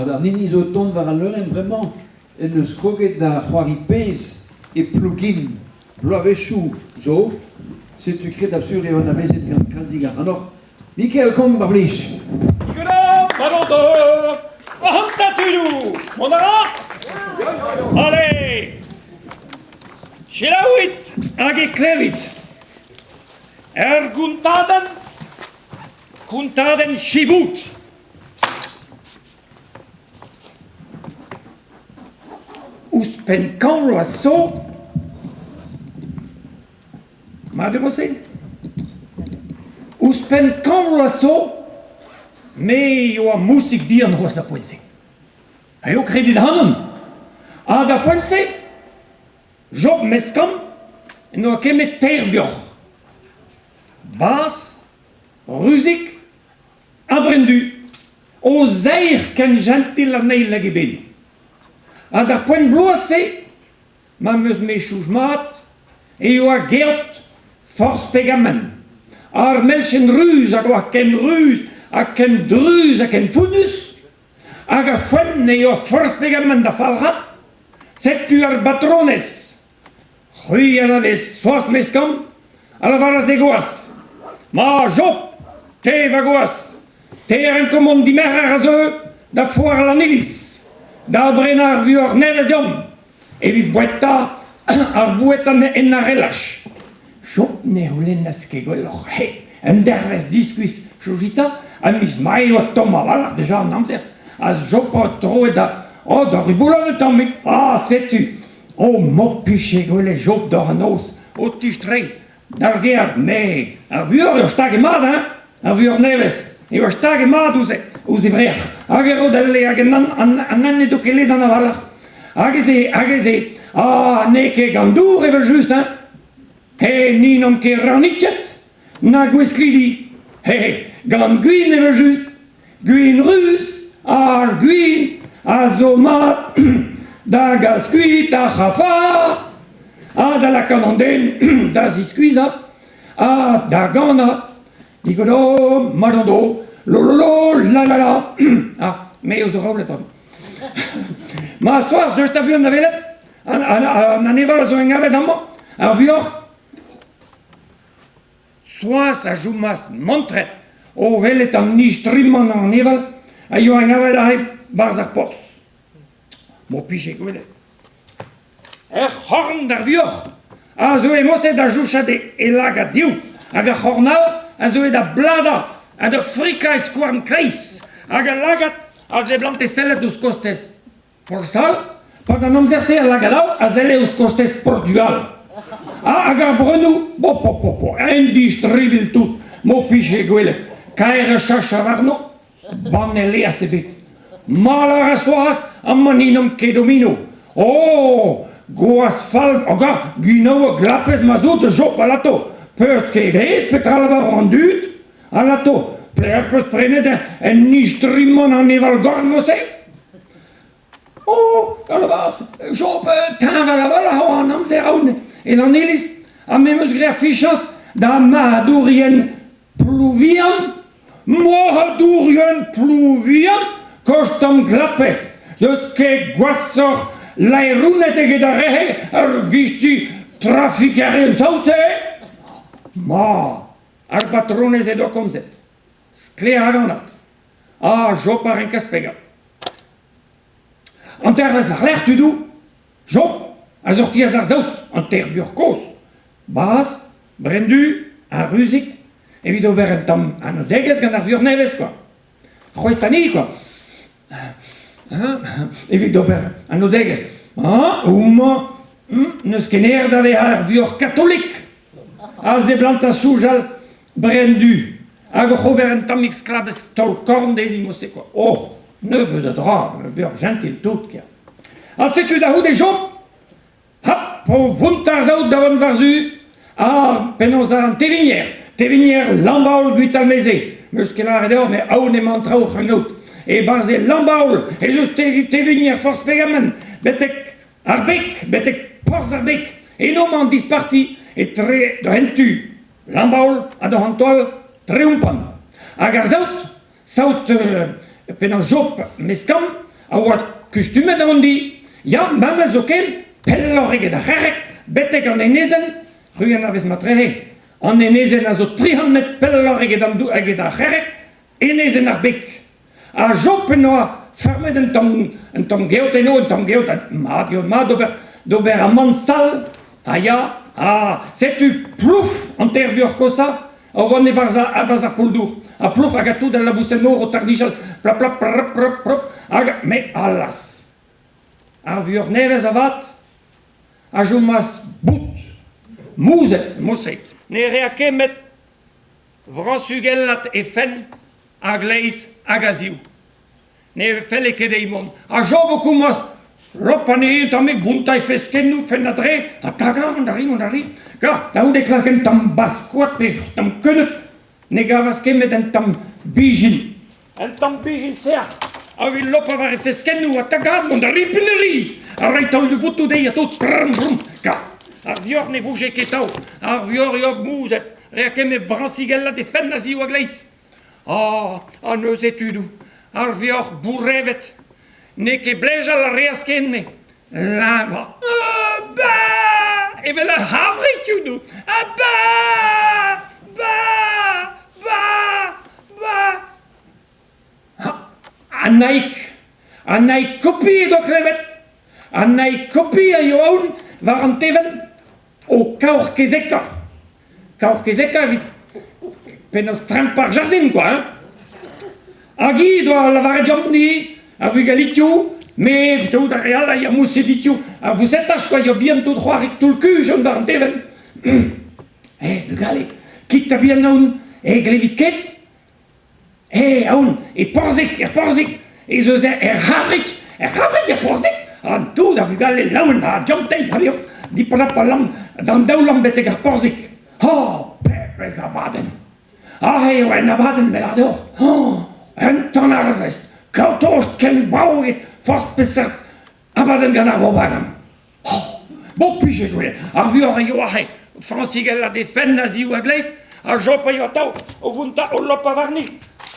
An hini zo o tont war al leurenn bremañ en deus kroget da c'hoari pezh e Plougin bloavezhioù zo. Setu kredabl-sur eo anavezet gant kalzik ac'hanoc'h. Mikael Kong, mar plij. Ballon Ac'hanta tudoù, mont a ra? Allez! Selaouit hag e klevit. Ur gontadenn, kontadenn chiboud. Ouzhpenn kant vloaz zo, mat eo se? Ouzhpenn kant vloaz zo, me 'oa mousig bihan c'hoazh d'ar poent-se. Eo kredit ac'hanon. Ha d'ar poent-se, Job Meskamp en doa kemet teir buoc'h. Bas, Ruzig ha Brendu, o zeir ken jentil an eil hag eben. Ha d'ar poent bloaz-se, ma 'm eus-me soñj mat, e oa geot forzh pegement. Ar melchen ruz hag oa ken ruz ha ken druz ha ken founnus, hag ar foenn ne oa forzh pegement da falc'hat, setu ar batronez C'hwi anavez Soaz Meskamp? a lavaras d'he gwaz. Ma, Job, te va gwaz, te a renko mont dimerc'her a zeu da foar Lanniliz, da brenañ ar vuoc'h nevez deomp, evit boueta ar boued en arelaj. Job ne c'houlennas ket gwelloc'h. He, un dervezh diskuizh, Jovita, ha miz Mae e oa tomm a-walc'h deja an amzer, ha Job a oa troet da, oh, da riboulat un tammig. Ah, setu, O m'ho pije gwelet Job doc'h an noz o tistreiñ d'ar gêr, me, ar vuoc'h eo staget mat, hein, ar vuoc'h nevez, eo staget mat ouzh ouzh e vrec'h, hag e ro d'al le hag an an ne do ket ledan a-walc'h, hag ez eo, hag ez eo, ah, n'eo ket gant dour evel-just, hein, he, ni n'omp ket ranitchet, na gwesklidi, he, gant gwin evel-just. Gwin ruz, ar gwin a zo mat da gas kuit ar c'hafar ha da lakaat an den da ziskuizhañ ha da ganañ digodo madondo lololo la la la ah me zo rolet bremañ ma soaz deus ta buan da welet an aneval a zo engavet amañ ar vuoc'h Soaz a chomas mantret o welet an nij-trumm-mañ aneval a yoa añavel aze 'barzh ar porzh. M'ho pije gwelet. Er c'horn d'ar vuoc'h a zeue moset da jouchat e lagad div hag ar c'horn all a zeue da bladañ ha da frikañ e skouarn kleiz hag al lagad a seblante sellet ouzh kostez Porsal, pad an amzer-se al lagad all a selle ouzh kostez Portugal. Ha hag ar breunoù, bo po po po, un distribil tout, m'ho pije gwelet, kaer a chacha warno, banne laezh ebet. Mall a ra Soaz, amañ ni n'omp ket domino. Oh, gwazh fall, oh ga, ginaou a glapez ma 'z out, Job, alato, peus ket rez petra lavaro an dud? Alato, pelec'h 'peus prenet un nij-trumm-mañ an eval-gorn-se? Oh, kalvaz, Job, teñval a-walc'h oa an amzer aon e Lanniliz ha me 'm eus graet fichañs da marc'hadourien Plouvian. Marc'hadourien Plouvian, koch tamm glapez, n'eus ket gwashoc'h laerouned eget ar re-se, ar gisti trafikerien saout-se. Ma, Ar batronez he doa komzet, sklaer hag anat, ha Job a renkas pegañ. An dervezh war-lerc'h, tudoù, Job a sortias ar saout, an teir buoc'h kozh, Baz, Brendu ha Ruzig, evit ober un tamm anodegezh gant ar vuoc'h nevez, kwa. C'hwezh anezhi, kwa. Evit ober anodegezh. Ah, homañ n'eus ket aer da vezañ ur vuoc'h katolik. A seblantas soñjal Brendu hag oc'h ober un tammig sklabez taol-korn dezhi mod-se kwa. Oh, nebeut a dra, ur vuoc'h jentil tout kea. Ha setu da c'houde Job, hap o vountañ ar saout da vont war-zu ar penaos ar an tevinier, tevinier Lambaol Gwitalmeze. N'eus ket lâret deoc'h, met aon emañ an traoù oc'h anaout. E-barzh e Lambaol ez eus tevinier forzh pegement, betek Ar beg, betek porzh ar beg, eno emañ an disparti etre doc'h un tu Lambaol ha doc'h an taol Treompan. Hag ar saout, saout penaos Job Meskamp, a oa kustumet da vont di. Ya, memes zoken, pelloc'h eget ar c'herreg, betek an enezenn, c'hwi anavez matrehe. An enezenn a zo 300 metr pelloc'h eget an eget ar c'herreg, enezenn ar Beg. Ha Job en doa farmet un tamm un tamm geot eno, un tamm geot, mat geot mat d'ober d'ober amann sall. Ha ya, ha setu plouf an teir buoc'h kosañ o vont e-barzh a-barzh ar poull-dour. Ha plouf hag tout al laboused-mor o tarnijal plap plap prop prop prop hag met allas! Ar vuoc'h nevez avat a chomas bout, mouzhet mouse. Ne rea ket met vrañsugellat he fenn a-gleiz hag a-ziv. Ne felle ket dezhi mont. Ha Job o komañs lopañ anezhi un tammig, bountañ feskennoù penn-a-dre, ha tagañ mont a ri, mont a ri. Ga, da c'houde klask un tamm bazh-koad pe un tamm keuneud, ne gavas ket met un tamm bijin. Un tamm bijin sec'h a evit lopañ war e feskennoù ha tagañ mont a ri, penn a ri. Ha reiñ taolioù botoù dezhi ha tout, brum, brum. Ga, ar vioc'h ne vouge ket atav. Ar vioc'h eo mouzhet, rea ket met brañsigellat he fenn a-ziv a-gleiz. Ah, ha neuze tudoù, ar vioc'h bourrevet. N'eo ket blejal a reas ken me. Leñvañ. Ah, ba! Evel ar c'havrig tudoù. Ah, ba! Ba! Ba! Ba! Annaig, Annaig Kopi he doa klevet. Annaig Kopi a yoa aon war an tevenn o kaoc'h-kezekañ. Kaoc'h-kezekañ evit penaos trempañ ar jardin kwa hein. Hag hi he doa lavaret deomp-ni, ar vugalitioù, me tout ar re all a ya mouseditioù, ar vousetaj kwa, ya bihan tout c'hoari toull-ku chom war an tevenn. Eh bugale, kit da bihan aon, eh glevit ket? Eh aon, e Porzhig, er Porzhig, ez eus er C'havrig, er C'havrig er Porzhig, ha tout ar vugale laouen ha deomp-te, allez hop, dipalap al lamm, d'an daoulamm betek ar Porzhig. Oh, pebezh abadenn! Aze eo un abadenn, me lâr deoc'h. Oh, un tan-arvest, kaotost ken brav eget forzh peseurt abadenn gant ar Vro-Bagan. Oh, bo pije gwelet, ar vuoc'h a yoa aze, Frañsigellat he fenn a-ziv a-gleiz, ha Job a yoa atav o vountañ o lopañ warni.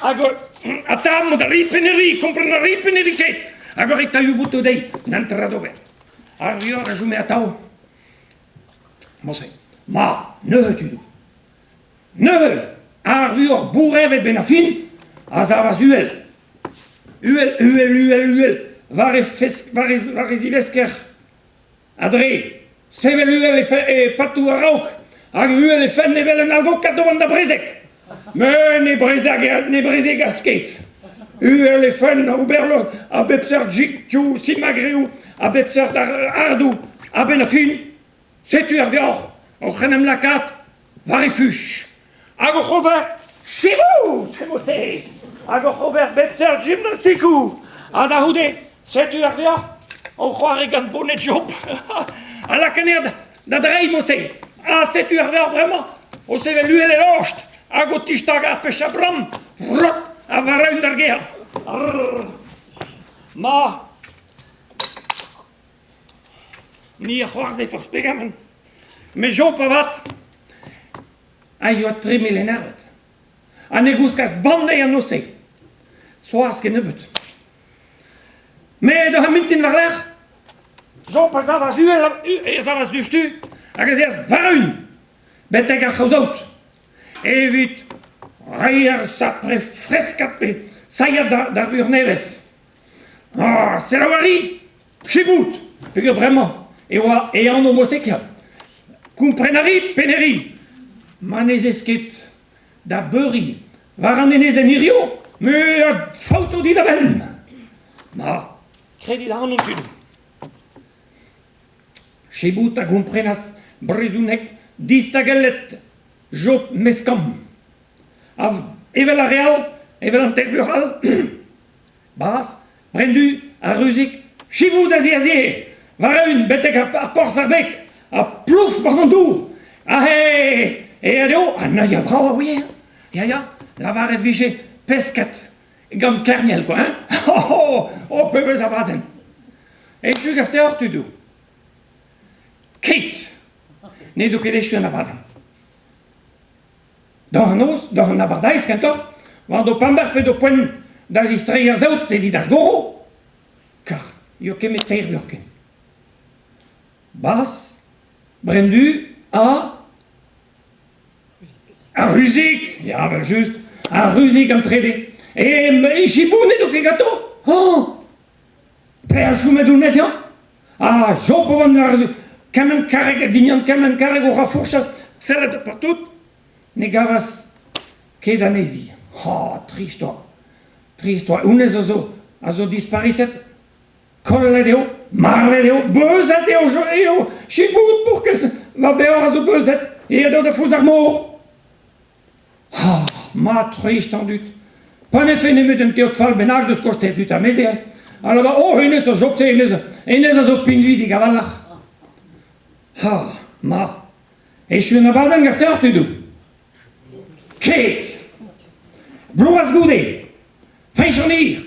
Hag atav mont a ri pe ne ri, kompren a ri pe ne ri ket. Hag ur tailhoù boutoù dezhi, n'an tra d'ober. Ar vuoc'h a chome atav. Moñse, ma, neuze tudoù. Neuze, ar vuoc'h bourrevet benn ar fin a savas uhel, uhel, uhel, uhel, uhel, war he fesk, war he, war he zivesker. A-dre, sevel uhel he, he patoù a-raok, hag uhel he fenn evel un alvokad o vont da brezeg. Met ne brezeg, ne brezegas ket. Uhel he fenn, ober a bep seurt jiktoù, simagreoù, a bep seurt ardoù, a-benn ar fin, Setu ar vioc'h oc'h en em lakaat war e fuch hag oc'h ober chiboud emo-se hag oc'h ober bep seurt gimnastikoù ha da c'houde setu ar vioc'h o c'hoari gant boned Job ha lak anezhañ da dreiñ mo-se ha setu ar vioc'h bremañ o sevel uhel e lost hag o tistagañ ar pech a bramm rot ha war-eeun d'ar gêr. Ma Ni a c'hoarzhe forzh pegement. Met Job avat a yoa 3000 enervet ha ne gouskas banne an noz-se. Soaz kennebeut. Met ur mintin war-lerc'h, Job a savas uhel, e savas diouzhtu hag ez eas war-eeun betek ar c'haozaout evit reiñ ar sapre freskad pe sailhat d'ar vuoc'h nevez. Ah, selaou a ri Chibout peogwir bremañ e oa e anv Mosekia. Kompren a ri pe ne ri Ma n'ez ez ket da beuriñ war an enezenn hiziv, me a faoto dit a-benn. Ma, kredit ac'hanon tud. Chebout a gomprenas brezhoneg distagellet Job Meskamm. Ha evel ar re all, evel an teir all, Bras, brenn-du ha ruzig, chiboud aze-aze, war-eeun betek ar porzh ar beg, ha plouf barzh an dour. Aze aet eo, ha neuze brav a ouie, ya ya, lavaret 'vije pesked gant kerniel kwa hein, oh, oh, pebezh abadenn. Echu gav deoc'h tudoù. Keit, n'edo ket echu an abadenn. Doc'h an noz, doc'h an abardaez kentoc'h, war do pember pe do poent da zistreiñ ar saout evit ar goro. Eo ket teir buoc'h ken. Bas, Brendu ha ar Ruzik, ya evel-just, ar Ruzik an trede. E Chiboun edo ket ganto? Oh! Pelec'h chomet honnezh ya? Ha Job o vont war kement karreg dindan kement karreg o rafourchal sellet partout ne gavas ket anezhi. Ha trist oa, trist oa. Honnezh a zo a zo dispariset Kollet eo, marvet eo, beuzet eo, eo, chiboud bourkez, ma beoc'h a zo beuzet, aet eo da foz ar mor. Ah, mat trist an dud. Pa ne fe nemet un teod fall bennak deus kostez dud ameze, a lavar, oh, hennezh a job-se, hennezh, hennezh a zo pinvidik a-walc'h. Ha, ma, echu an abadenn ganeoc'h, tudoù. Ket! Bloaz goude, Feñch an hir!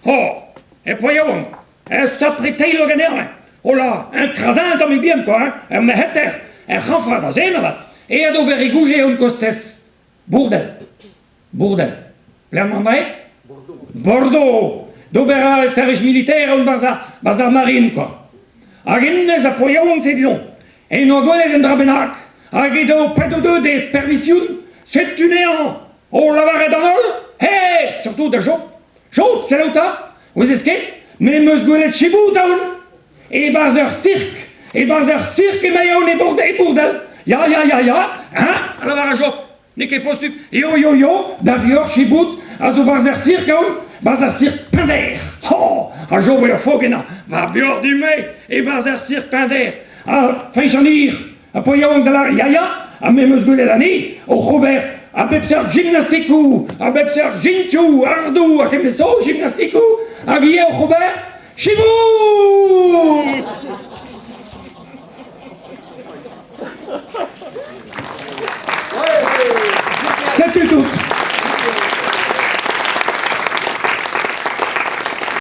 Oh, e poa yaouank, un sapre teilog anezhañ. Hola, un krazañ un tammig bihan kwa, hein, ur merc'heter, ur c'hañfard azen avat. Aet d'ober e gouje hon kostez. Bourdel. Bourdel. Pelec'h emañ an dra-se? Bordeaux. D'ober ar servij militaire on barzh ar, barzh ar marine kwa. Hag hennezh a poa yaouank-se du-hont. En doa gwelet un dra bennak hag edo pet o deus e permision, setu anezhañ o lavaret d'an holl, He! Surtout da Job. Job, selaou 'ta, ouezez ket, me 'm eus gwelet Chibout aon e-barzh ur sirk, e-barzh ur sirk emañ aon e Bourdel. Ya, ya, ya, ya, hein, a lavara Job. N'eo ket posupl. Yo, yo, yo, da vioc'h Chibout a zo 'barzh ar sirk aon, 'barzh ar sirk Pinder. Ho! Ha Job eo fog ennañ. Va buoc'h du-me, e-barzh ar sirk Pinder. Ha feñch an hir, ha pa yaouank da lâret ya, ya, ha me 'm eus gwelet anezhi oc'h ober a bep seurt gimnastikoù, a bep seurt jintioù, ardoù ha kement zo, gimnastikoù, hag ivez oc'h ober Chibout!